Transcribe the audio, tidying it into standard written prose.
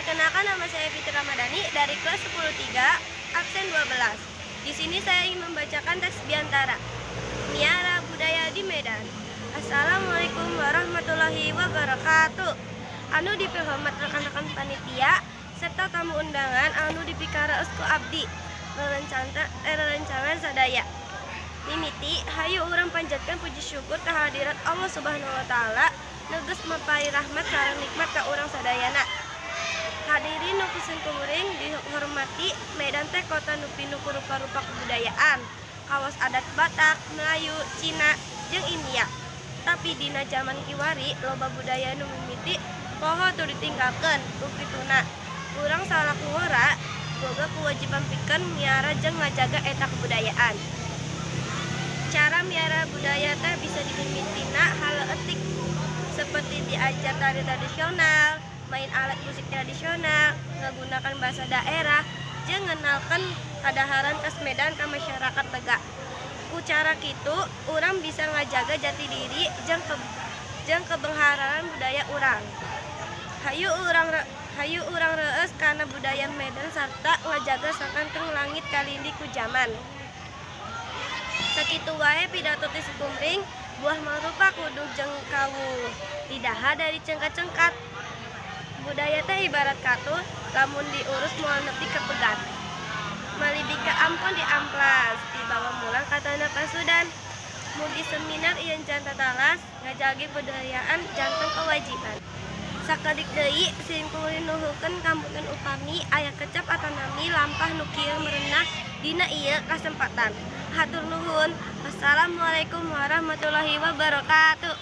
Perkenalkan, nama saya Fitri Ramadhani dari kelas 10.3, absen 12. Di sini saya ingin membacakan teks biantara Miara Budaya di Medan. Assalamualaikum warahmatullahi wabarakatuh. Anu dipihormat rekan-rekan panitia serta tamu undangan anu dipikaraos ku abdi rerencangan sadaya. Mimiti, hayu urang panjatkan puji syukur kehadirat Allah Subhanahu wa Taala nu geus mapay rahmat sareng nikmat ka urang sadayana. Hadirin nu ku kuring dihormati, Medan teh kota nu pinuh ku rupa-rupa kebudayaan. Kawas adat Batak, Melayu, Cina, jeung India. Tapi dina zaman kiwari loba budaya nu mimiti poho tur ditinggalkeun ku kituna. Urang salaku ngora boga kewajiban pikeun miara jeung ngajaga eta kebudayaan. Cara miara budaya teh bisa dimimitina hal leutik seperti diajar tari tradisional, main alat musik tradisional, ngagunakan bahasa daerah, jeung ngenalkeun kadaharan khas Medan ka masyarakat lega. Ku cara kitu, urang bisa ngajaga jati diri jeung kebengharan budaya urang. Hayu urang reueus kana budaya Medan sarta ngajaga sangkan teu langit kalindih ku jaman. Sakitu wae pidato ti simkuring. Buah mangrupa kudung jeung kawuh, didahar dari cengkat-cengkat. Budaya teh ibarat katuh, lamun diurus moal nepi ka pegat. Malibika ampon diamplas, dibawa mulang ka tanah Pasudan. Mugi seminar ieu janten tatalas, ngajagi budayaan janten kewajiban. Sakedik deui, simkuring nuhunkeun kampunten upami aya kecap atanapi lampah nu kirang merenah dina ieu kasempatan. Hatur nuhun. Wassalamualaikum warahmatullahi wabarakatuh.